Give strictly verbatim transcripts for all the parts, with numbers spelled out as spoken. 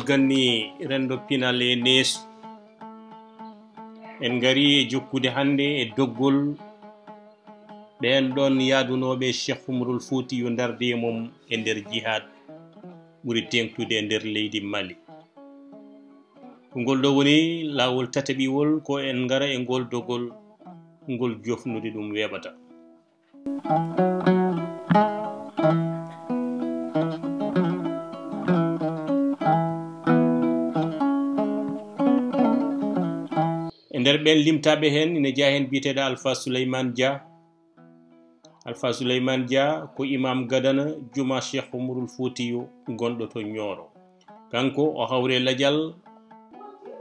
Ganni renndo pinal e neesu. En ngari e jokkude hannde e doggol ɓeen ɗoon yaadunooɓe Cheikh Umarul Fuutiyu ndarde e mum e nder jihaad ɓuri teeŋtude e nder leydi Mali. Ko ngol ɗo woni laawol tataɓiwol, ko en ngara e ngol dogol, ngol jofnude ɗum weeɓata. E nder ɓeen limtaaɓe heen, ina jeyaa heen biyeteeɗo Alpha Souleymane Dia. Alpha Souleymane Dia ko imam gadana juma Cheikh Umarul Fuutiyu gonɗo to Nioro. Kanko o hawri e lajal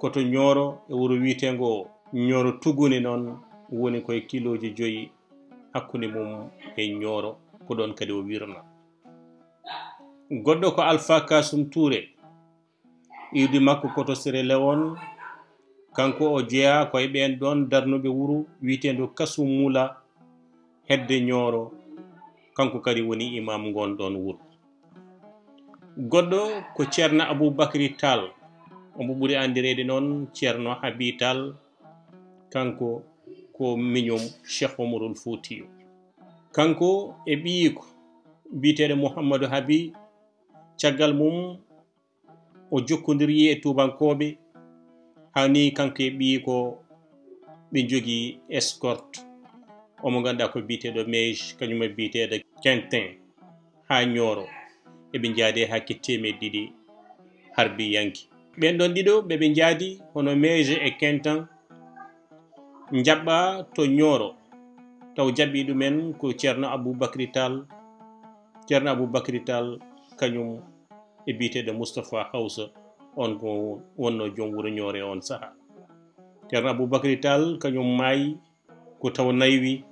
ko to Nioro e wuro wiyeteengo Nioro Tugune, noon woni koye kilooji joyi hakkunde mum e Nioro, ko ɗoon kadi o wirna. Goɗɗo ko Alpha Kasum Touré, iwdi makko ko to Sierra Leone, kanko o jeyaa ko e ɓeen ɗoon darnuɓe wuro wiyeteendu Kasumula hedde Nioro, kanko kadi woni imam ngoon ɗoon wuro. Goɗɗo ko Ceerno Aboubacry Tall, omo ɓuri anndireede noon Ceerno Habi Tall, kanko ko miñum Cheikh Omarul Fuutiyu. Kanko e ɓiyiiko biyeteeɗo Mouhamadou Habi, caggal mum o jokkondirii e tuubankooɓe, haa ni kanko e ɓiyiiko ɓe njogii escorte, omo ngannduɗaa ko biyeteeɗo Mej, kañum e biyeteeɗo Quentin, haa Nioro, eɓe njaadi e hakke teemeɗɗe ɗiɗi harbiyanke. Ɓeen ɗoon ɗiɗo ɓe ɓe njaadi hono Mej e Quentin, njaɓɓaa to Nioro, taw jaɓɓii ɗumen ko Ceerno Aboubacry Tall. Ceerno Aboubacry Tall kañum e biyeteeɗo Moustapha Hawsa, on ko wonnoo joom wuro Nioro e on sahaa. Ceerno Aboubacry Tall kañum maayi ko taw naywi,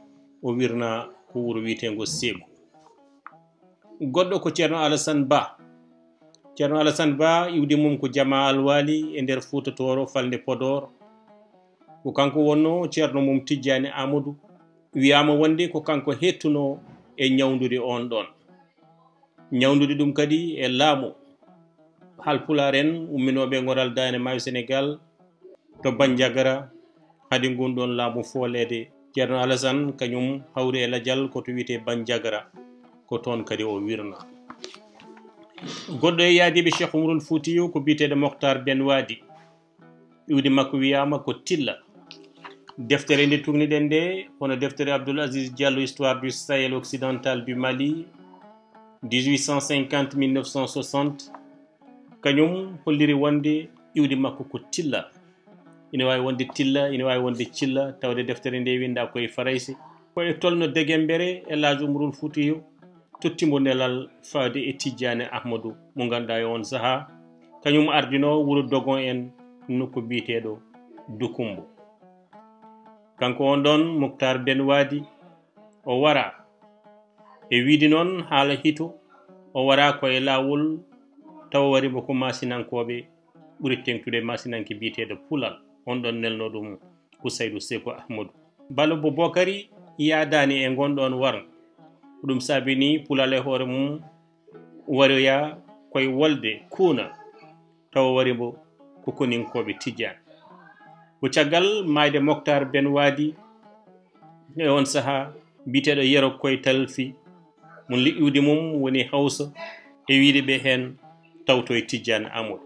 o wirna ko wuro wiyeteengo Segu. Goɗɗo ko Ceerno Alassane Ba. Ceerno Alassane Ba, iwdi mum ko Jama Alwali e nder Fuuta Tooro, falnde Podor. Ko kanko wonnoo ceerno mum Tijjaani Aamadu. Wiyaama wonde ko kanko heettunoo e ñawndude oon ɗoon. Ñawndude ɗum kadi e laamu Haalpulaar en umminooɓe ngoral Daande Maayo Senegaal to Bandiagara, hade ngun ɗoon laamu fooleede. Ceerno Alassane kañum hawri e lajal ko to wiyetee Bandiagara, ko toon kadi o wirna. Goɗɗo e yaadiiɓe Cheikh Umarul Fuutiyu ko biyeteeɗo Moktar Ben Wadi. Iwdi makko wiyaama ko Tilla. Deftere nde tugniɗen nde, hono deftere Abdoul Aziz Diallo, Histoire du Sahel occidental du Mali, dix-huit cent cinquante, mille neuf cent soixante, kañum holliri wonde iwdi makko ko Tilla. Ina waawi wonde Tilla, ina waawi wonde Cilla, tawde deftere nde winndaa ko e Farayse. Ko e tolno Degembere, El Hadj Umarul Fuutiyu totti mbo nelal faade e Tijjaani Ahmadu, mo ngannduɗaa e on sahaa, kañum ardinoo wuro Dogon en, nokku biyeteeɗo Dukumbo. Kanko on ɗoon Muktar Ben Wadi, o wara e wiide noon haala hito, o wara ko e laawol, tawa wari mbo ko Maasinankooɓe ɓuri teeŋtude, Maasinanke biyeteeɗo Pulal, on ɗoon nelnoo ɗum ko Saydu Seeku Ahmadu. Balo Bo Bokari yaadaani e ngon ɗoon warngo. Ko ɗum saabi ni Pulal e hoore mum waroya koye wolde Kuuna, tawa wari mbo ko Koninkooɓe Tijjaan. Ko caggal maayde Moktar Ben Wadi e on sahaa, biyeteeɗo Yero Koytal Fi, mo liƴƴude mum woni Hawsa, e wiide ɓe heen tawto e Tijjaan Amadou.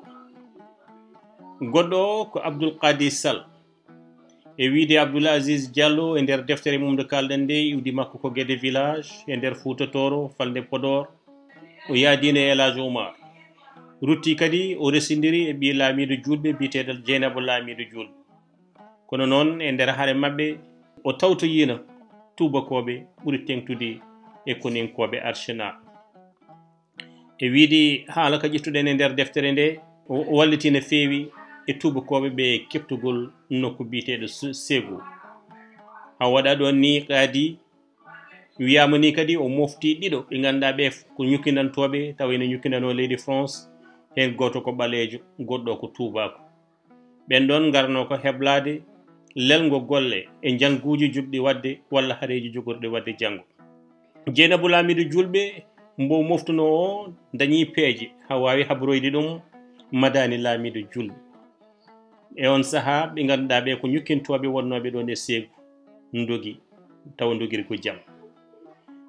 Goɗɗo o ko Abdoul Kadi Sall. E wiide Abdoul Aziz Diallo, e nder deftere mum nde kaalɗen nde, iwdi makko ko Guédé Village, e nder Fuuta Tooro, falnde Podor, o yaadiino e El Hadj Oumar. Rutti kadi, o resindiri e ɓii laamiiɗo juulɓe biyeteeɗo Jeynaba Laamiiɗo Juulɓe. Kono noon, e nder hare maɓɓe, o tawtoyiino tuubakooɓe ɓuri teeŋtude e Koninkooɓe Arsenal. E wiide haala ka ƴettuɗen e nder deftere nde, o walliti no feewi e tuubakooɓe ɓe e keɓtugol nokku biyeteeɗo Se-, Segu. Haa waɗa ɗoon ni Kadi wiyaama ni kadi o mofti ɗiɗo ɓe ngannduɗaa ɓe ko ñukkinantooɓe, tawa ene ñukkinanoo leydi France, heen gooto ko ɓaleejo, goɗɗo ko tuubaako. Ɓeen ɗoon ngarnoo ko heblaade lelngo golle e njannguuji joɗɗi waɗde walla hareeji jogorɗi waɗde janngo. Jeynabu Laamiiɗo Juulɓe mbo moftunoo o dañii peeje haa waawi habroyde ɗum Madani laamiiɗo juulɓe. E on sahaa, ɓe ngannduɗaa ɓe ko ñukkintooɓe wonnooɓe ɗoon e Seegu, ndogi, tawa ndogiri ko jam.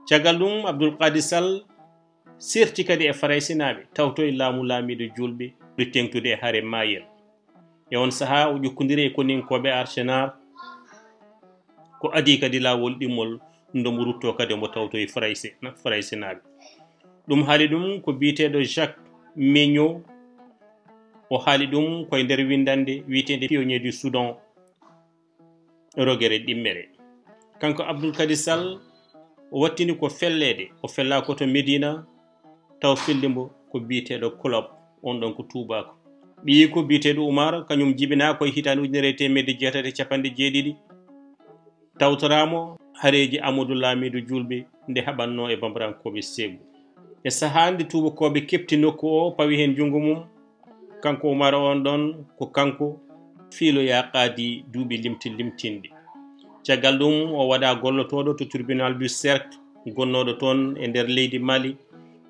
Caggal ɗum, Abdul Qaadi Sall serti kadi e Faraysinaaɓe, tawtoyi laamu laamiiɗo juulɓe, ɗo teeŋtude e hare Mayel. E on sahaa, o ƴukkondiri e koninkooɓe Arsenaar, ko adii kadi laawol ɗimmol, nde mo ruttoo kadi mo tawtoyi Farayse, Faraysinaaɓe. Ɗum haali ɗum ko biyeteeɗo Jacques Mignot, o haali ɗum koye nder winndannde wiyeteende Pionnier du Soudan, rogere ɗimmere. Kanko Abdul Kadi Sall, o wattini ko felleede, o fellaa ko to Medina, taw felli mbo ko biyeteeɗo Klopp, on ɗon ko tuubaako. Ɓiyiiko biyeteeɗo Umar, kañum jibinaa koye hitaande ujunere e teemedde jeetati e capanɗe jeeɗiɗi. Tawtoraama hareeji Amadou Laamiiɗo Juulɓe nde haɓatnoo e bambarankooɓe Seegu. E sahaa nde tuubakooɓe keɓti nokku o, pawi heen junngo mum, kanko Umar on ɗon, ko kanko fiiloyaa qaadi duuɓi limti-, limtinɗi. Caggal ɗum, o waɗaa gollotooɗo to tribunal du cercle, gonnooɗo toon e nder leydi Mali.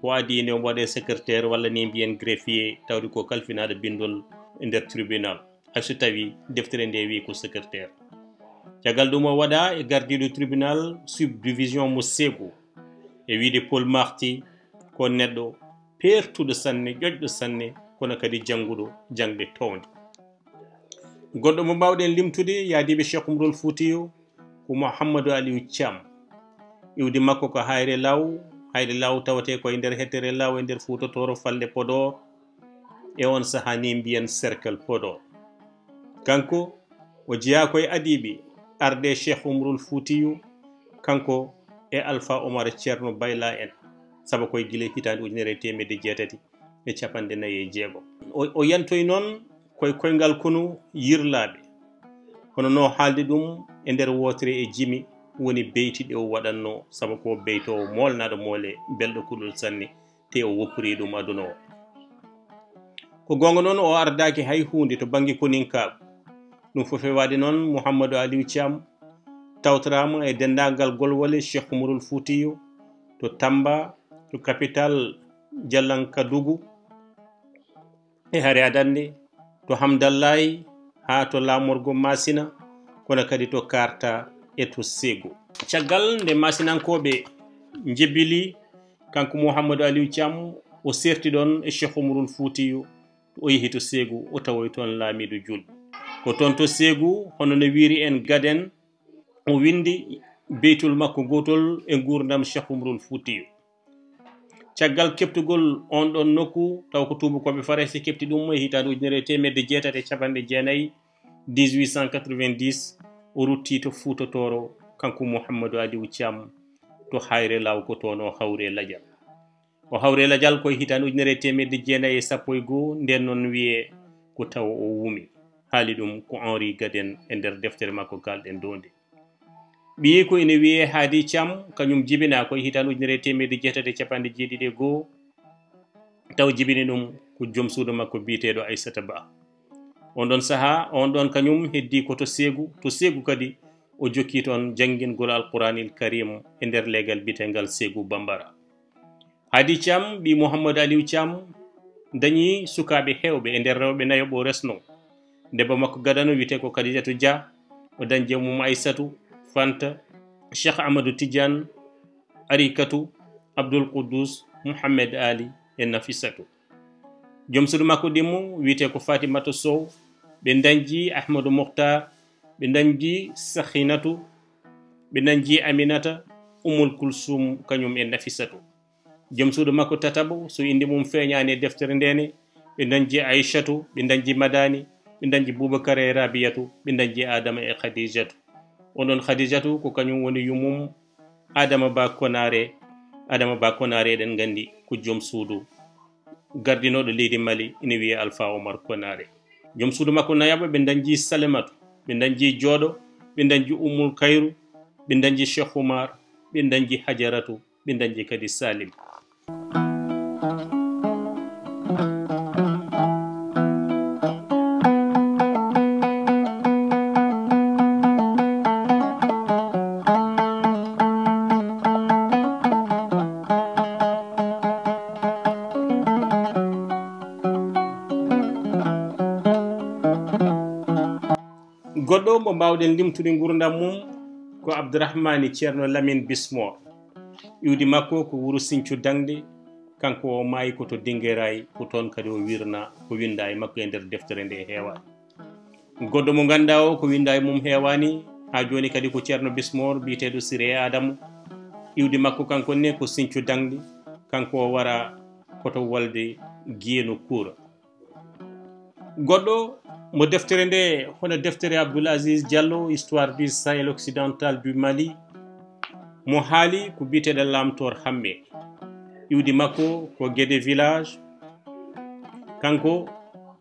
O adii nde omo waɗee secrétaire walla ni mbiyen greffier, tawde ko kalfinaaɗo binndol e nder tribunal, hay so tawii deftere nde wii ko secrétaire. Caggal ɗum, o waɗaa e gardiiɗo tribunal subdivision mo Seegu, e wiide Paul Marty ko neɗɗo peertuɗo sanne, ƴoƴɗo sanne, kono kadi jannguɗo jaŋde toowde. Goɗɗo mo mbaawɗen limtude, yaadiiɓe Cheikh Umrul Fuutiyu, ko Mouhamadou Aliou Thiam. Iwdi makko ko Hayre Law. Hayre Law tawetee ko e nder hettere Law, e nder Fuuta Tooro, falnde Podor. E on sahaa ni mbiyen cercle Podor. Kanko o jeyaa ko e adiiɓe arde Cheikh Umrul Fuutiyu, kanko e Alpha Omar Ceerno Bayla en, saabu koye gila hitaande ujunere e teemedde jeetati e capanɗe nayi e jeegom. O, o yantoyi noon koye koyngal konu yirlaaɓe, hono no haaldi ɗum e nder wootere e jimi, woni beyti ɗe o waɗatnoo, saabu ko beytoowo moolnaaɗo moole, belɗo kuɗol sanne, te o woppiri ɗum aduna o. Ko goonga noon, o ardaaki hay huunde to bannge koninkaagu. Ɗum fof e waɗde noon, Mouhamadou Aliou Thiam tawtoraama e denndaangal golwole Cheikh Oumarul Foutiyou to Tamba, to capital Jallankadugu, e Hare Adannde, to Hamdallaay, haa to laamorgo Masina, kono kadi to Karta e to Segu. Caggal nde Masinankooɓe njebbilii, kanko Mouhamadou Aliou Thiam, o serti ɗoon e Cheikh Oumarul Foutiyou, o yehi to Segu, o tawoyi toon laamiiɗo juulɓe. Ko toon to Segu, hono no wiiri en Gaden, o winndi beytol makko gootol e nguurndam Cheikh Oumarul Foutiyou. Caggal keɓtugol on ɗon nokku, taw ko tuubakooɓe Farayse keɓti ɗum e hitaande ujunere e teemedde jeetati e capanɗe jeenayi, dix-huit cent quatre-vingt-dix, o rutti to Fuuta Tooro, kanko Mouhamadou Aliou Thiam, to Hayre Law, ko toon o hawri e lajal. O hawri e lajal ko e hitaande ujunere e teemedde jeenayi e sappo e goo, nden noon wiyee ko tawa o wumi. Haali ɗum ko Henri Gaden e nder deftere makko Kaalɗen Dow Nde. Ɓiyiiko ina wiyee Haadi Caam, kañum jibinaa ko e hitaande ujunere e teemedde jeetati e capanɗe jeeɗiɗi e goo, taw jibini ɗum ko joom suudu makko biyeteeɗo Aysata Ba. On ɗon sahaa, on ɗon kañum heddii ko to Seegu, to Seegu kadi o jokki toon janngingol Alquraanil Kariim e nder leegal biyeteengal Seegu Bambara. Haadi Caam, ɓii Mouhamadou Aliou Caam, dañii sukaaɓe heewɓe e nder rewɓe nayo ɓe o resnoo. Debbo makko gadano wiyetee ko Kadijatu Dia, o dañi e mum Aysatu, Fanta, Cheikh Amadou Tidiane, Arikatu, Abdoul Quddus, Mouhamed Ali e Nafisatu. Joom suudu makko ɗimmo wiyetee ko Fatimata Sow, ɓe dañi Ahmadou Mokhtar, ɓe dañi Sakhinatu, ɓe dañi Aminata, Ummul Kulsum, kañum e Nafisatu. Joom suudu makko tataɓo, so innde mum feeñaani e deftere ndee ne, ɓe dañi Aysatu, ɓe dañi Madani, ɓe dañi Bubakar e Rabiyatu, ɓe dañi Adama e Khadijatu. On ɗon Khadijatu ko kañum woni yummum Adama Ba Konare. Adama Ba Konare, eɗen nganndi ko joom suudu gardinooɗo leydi Mali, ina wiyee Alpha Omar Konare. Joom suudu makko nayaɓo, ɓe dañi Salimatu, ɓe dañi Jooɗo, ɓe dañi Ummul Kayru, ɓe dañi Cheikh Oumar, ɓe dañi Hajaratu, ɓe dañi kadi Salim. Goɗɗo mo mbaawɗen limtude nguurndam mum ko Abdourahmani Ceerno Lamin Bismor. Iwdi makko ko wuro Sinthiou Dangde, kanko o maayi ko to Dinguiraye, ko toon kadi o wirnaa, ko winndaa e makko e nder deftere nde heewaani. Goɗɗo mo ngannduɗaa o ko winndaa e mum heewaani, haa jooni kadi ko Ceerno Bismor biyeteeɗo Siré Adamu. Iwdi makko kanko ne ko Sinthiou Dangde, kanko o wara ko to wolde Guiye no Koura. Goɗɗo mo deftere nde, hono deftere Abdoul Aziz Diallo, Histoire du Sahel occidental du Mali, mo haali ko biyeteeɗo Lamtoor Hammee. Iwdi makko ko Guédé village. Kanko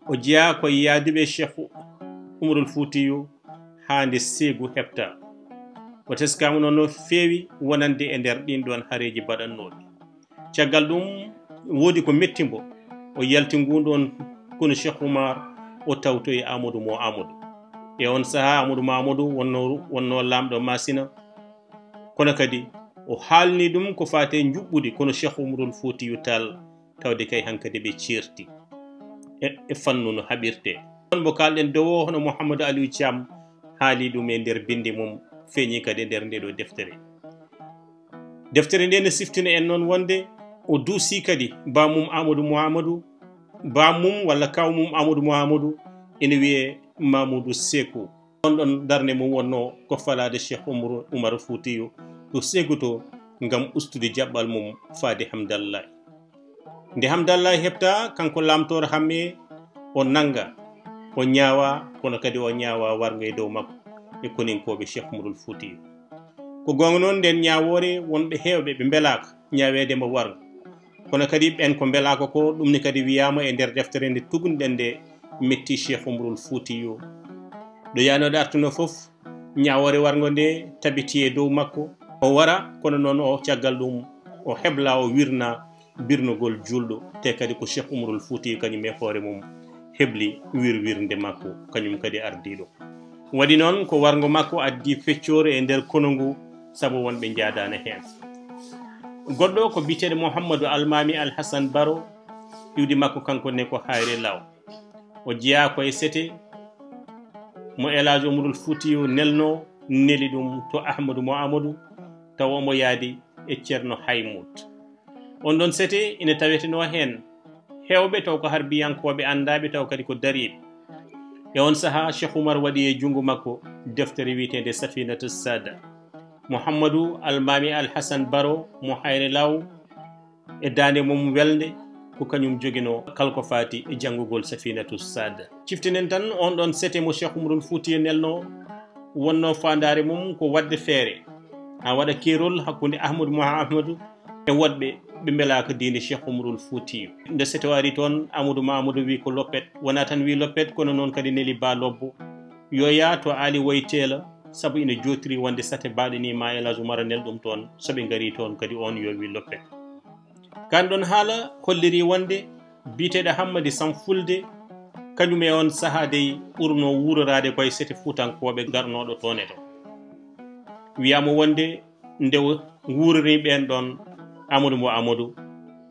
o jeyaa ko e yahduɓe Cheikh Umarul Fuutiyu haa nde Seegu heɓta. O teskaama noon no feewi wonande e nder ɗiin ɗoon hareeji baɗannooɗi. Caggal ɗum, woodi ko metti mbo, o yalti nguun ɗoon konu Cheikh Oumar, o tawtoyi Amadou mo Amadou. E oon sahaa, Amadou mo Amadou wonno, wonno laamɗo Masina. Kono kadi, o haalni ɗum ko faati e njuɓɓudi konu Cheikh Oumarul Foutiyou Tall, tawde kay hankadi ɓe ceerti e, e fannu no haɓirtee. Ɗoon mo kaalɗen dow o, hono Mouhamadou Aliou Thiam haali ɗum e nder binndi mum, feeñi kadi e nder ndee ɗoo deftere. Deftere nde ne siftina en noon wonde o duusi kadi baamum Amadou Mouhamadou, baamum walla kawmum Amadou Mouhamadou ene wiyee Mamoudou Sékou. On ɗon darnde mum wonnoo ko falaade Cheikh Oumar, Oumar Foutiyou to Sékou to ngam ustude jaɓɓal mum faade Hamdallahi. Nde Hamdallahi heɓta, kanko Lamtoor Hammee, o nannga, o ñaawa, kono kadi o ñaawa warngo e dow makko e koninkooɓe Cheikh Oumarul Foutiyou. Ko goonga noon, nden ñaawoore, wonɓe heewɓe ɓe mbelaaka ñaaweede mo warngo. Kono kadi ɓeen ko mbelaaka ko, ɗum ne kadi wiyaama e nder deftere nde tugunɗen nde metti Cheikh Oumarul Foutiyou. Ɗo yaanooɗo artuno fof, ñaawoore warngo nde tabiti e dow makko. O wara, kono noon o caggal ɗum o hebla, o wirna birnugol juulɗo, te kadi ko Cheikh Oumarul Foutiyou kañum e hoore mum hebli wirwirnde makko, kañum kadi ardiiɗo. Waɗi noon ko warngo makko addi feccoore e nder konu ngu, sabu wonɓe njaadaani heen. Goɗɗo ko biyeteeɗo Mouhamadou Almami Al Hassan Baro, iwdi makko kanko ne ko Hayre Law. O jeyaa ko e sete mo El Hadj Oumarul Foutiyou nelnoo, neli ɗum to Ahmadou Mouhamadou, tawa omo yahdi e Ceerno Haymoud. On ɗon sete ina tawetenoo heen heewɓe taw ko harbiyankooɓe anndaaɓe, taw kadi ko dariiɓe. E on sahaa, Cheikh Oumar waɗi e junngo makko deftere wiyeteende Safinatu Saada. Mouhamadou Almami Al Hassan Baro mo Hayre Law, e daande mum welnde, ko kañum joginoo kala ko faati e janngugol Safinatu Saada. Ciftinen tan on ɗon sete mo Cheikh Oumarul Foutiyou nelnoo, wonnoo faandaare mum ko waɗde feere haa waɗa keerol hakkunde Ahmadou Mouhamadou e woɗɓe ɓe mbelaaka diine Cheikh Oumarul Foutiyou. Nde sete o ari toon, Amadou Mouhamadou wi ko loppet, wonaa tan wi loppet, kono noon kadi neli Ba Lobbo, yo yah to Aali Woyteela, sabu ina jootiri wonde sate baaɗe ni ma El Hadj Oumar nel ɗum toon, so ɓe ngarii toon kadi on yo wi loppet. Kaan ɗoon haala holliri wonde biyeteeɗo Hammadi Sam Fulde, kañum e on sahaa dey ɓurnoo wuuroraade ko e sete Fuutankooɓe garnooɗo toon e to. Wiyaama wonde nde o wuurori ɓeen ɗoon Amadou Mouhamadou,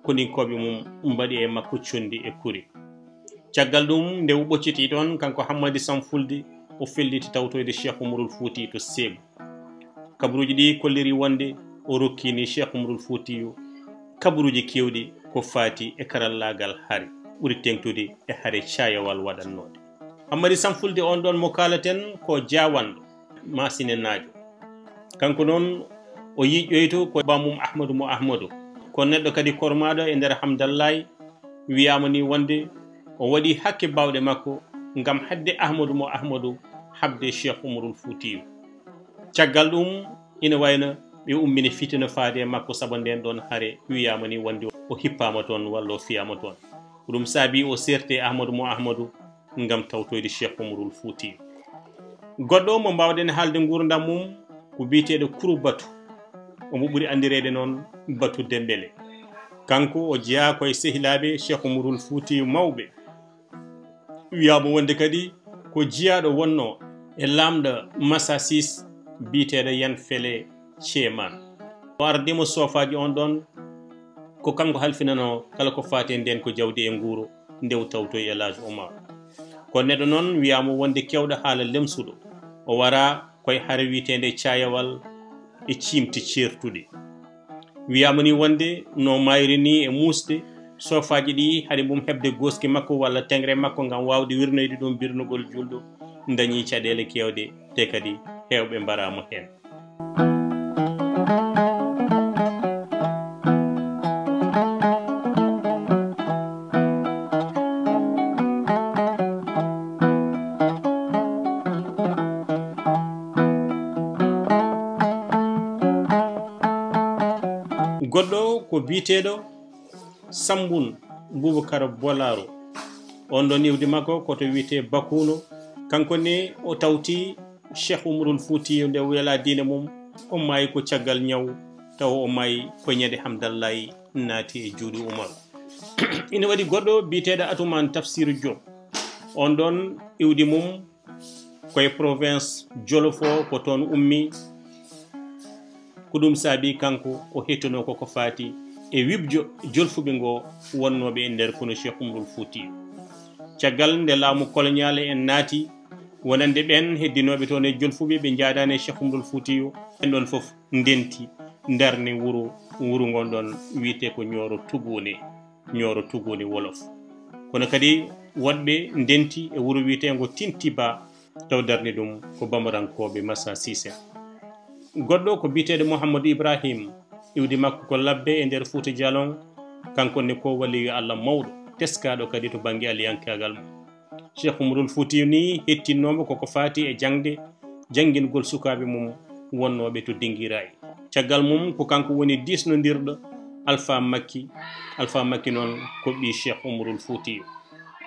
koninkooɓe mum mbaɗi e makko conndi e kuri. Caggal ɗum, nde o ɓoccitii toon, kanko Hammadi Sam Fulde, o felliti tawtoyde Cheikh Oumarul Fouti to Seegu. Kabaruuji ɗi kolliri wonde o rokkini Cheikh Oumarul Foutiyou kabaruuji keewɗi ko faati e karallaagal hare, ɓuri teeŋtude e hare caayawal waɗannoode. Hammadi Sam Fulde on ɗoon mo kaalaten ko Jaawanɗo, Maasinenaajo. Kanko noon o yiiƴoyto ko bammum Ahmadu mo Ahmadu. Ko neɗɗo kadi kormaaɗo e nder Hamdallaay, wiyaama ni wonde o waɗi hakke baawɗe makko ngam haɗde Ahmadu mo Ahmadu haɓde Cheikh Oumarul Foutiyou. Caggal ɗum, ina wayno ɓe ummini fitina faade e makko, sabu ndeen ɗoon hare wiyaama ni wonde o hippaama toon walla o fiyaama toon. Ko ɗum saabi o seerti e Ahmadu mo Ahmadu ngam tawtoyde Cheikh Oumarul Foutiyou. Goɗɗo mo mbaawɗen haalde nguurndam mum ko biyeteeɗo Kuru Batu. Omo ɓuri anndireede noon Batu Dembele. Kanko o jeyaa ko e sehilaaɓe Cheikh Oumarul Foutiyou mawɓe. Wiyaama wonde kadi ko jiyaaɗo wonnoo e laamɗo Masasis biyeteeɗo Yan Fele Ceeman. O ardii mo soofaaji on ɗoon, ko kanko halfinanoo kala ko faati e ndeen ko jawdi e nguuru nde o tawtoyi El Hadj Omar. Ko neɗɗo noon wiyaama wonde keewɗo haala, lemsuɗo. O wara koye hare wiyeteende Caayawal e ciimti ceertuɗi. Wiyaama ni wonde no maayri ni e muusde, soofaaji ɗi haɗi mum heɓde gooski makko walla teŋre makko ngam waawde wirnoyde ɗum birnugol juulɗo, dañi caɗeele keewɗe, te kadi heewɓe mbaraama heen. Goɗɗo ko biyeteeɗo Sammbun Bubakar Bolaro. On ɗon iwdi makko ko to wiyetee Bakuno. Kanko ne o tawti Cheikh Umarul Fuutiyu nde wela diine mum, o maayi ko caggal ñaw, tawa o maayi ko ñande Hamdallaay naati e juuɗe Umar. Ina waɗi goɗɗo biyeteeɗo Atumaan Tafsiru Joob. On ɗon iwdi mum koye province Jolof o, ko toon ummi. Ko ɗum saabi kanko o hettuno ko ko faati e wibjo jolfuɓe ngo wonnooɓe e nder kono Cheikh Umarul Fuutiyu. Caggal nde laamu koloniyaale en naati, wonande ɓeen heddinooɓe toon e jolfuɓe ɓe njaadaani e Cheikh Umarul Fuutiyu, ɓeen ɗoon fof ndenti, ndarni wuro, wuro ngon ɗoon wiyetee ko Ñooro Tuguune, Ñooro Tuguune Wolof. Kono kadi woɗɓe ndenti e wuro wiyeteengo Tintiba, taw darni ɗum ko Bamarankooɓe Massa Sise. Goɗɗo ko biyeteeɗo Mouhamadou Ibrahim, iwdi makko ko Labbe e nder Fuuta Jalon, kanko ne ko waliyu Allah mawɗo, teskaaɗo kadi to bannge aliyankaagal mum. Cheikh Umarul Fuutiyu ni hettinnoomo ko ko faati e jaŋde, janngingol sukaaɓe mum wonnooɓe to Dingiray. Caggal mum ko kanko woni diisnondirɗo Alpha Makki. Alpha Makki noon ko ɓii Cheikh Umarul Fuutiyu.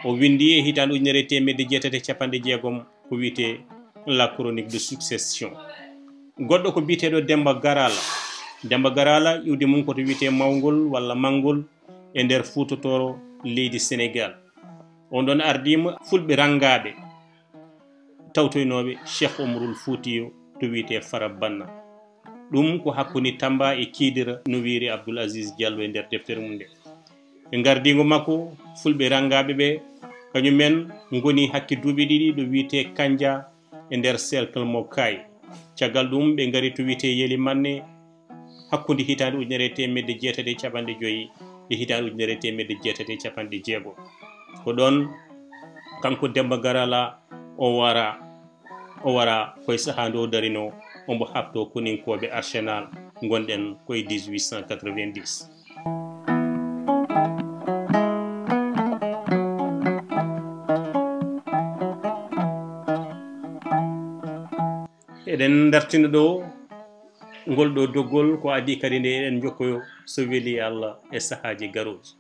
O winndi e hitaande ujunere e teemedde jeetati e capanɗe jeegom ko wiyetee La Chronique de Succession. Goɗɗo ko biyeteeɗo Demba Garala. Demba Garala iwdi mum ko to wiyetee Mawngol walla Manngol e nder Fuuta Tooro leydi Senegaal. On ɗon ardiima Fulɓe Ranngaaɓe tawtoynooɓe Cheikh Umarul Fuutiyu to wiyetee Farabanna. Ɗum ko hakkunde Tamba e Kidira, no wiyri Abdoul Aziz Diallo e nder deftere mum nde. E ngardiingo makko, Fulɓe Ranngaaɓe ɓe, kañum en ngoni hakke duuɓi ɗiɗi ɗo wiyetee Kanja e nder Cercle mo Kay. Caggal ɗum, ɓe ngari to wiyetee Yelimanne, hakkunde hitaande ujunere e teemedde jeetati e capanɗe joyi e hitaande ujunere e teemedde jeetati e capanɗe jeego. Ko ɗoon kanko Demba Garala o wara, o wara koye sahaa nde o darino, omo haɓtoo koninkooɓe Arsenal, ngonɗen koye dix-huit cent quatre-vingt-dix. Eɗen dartina ɗo ngol ɗo doggol, ko adii kadi nde eɗen njokkoyo so weli Allah e sahaaji garooji.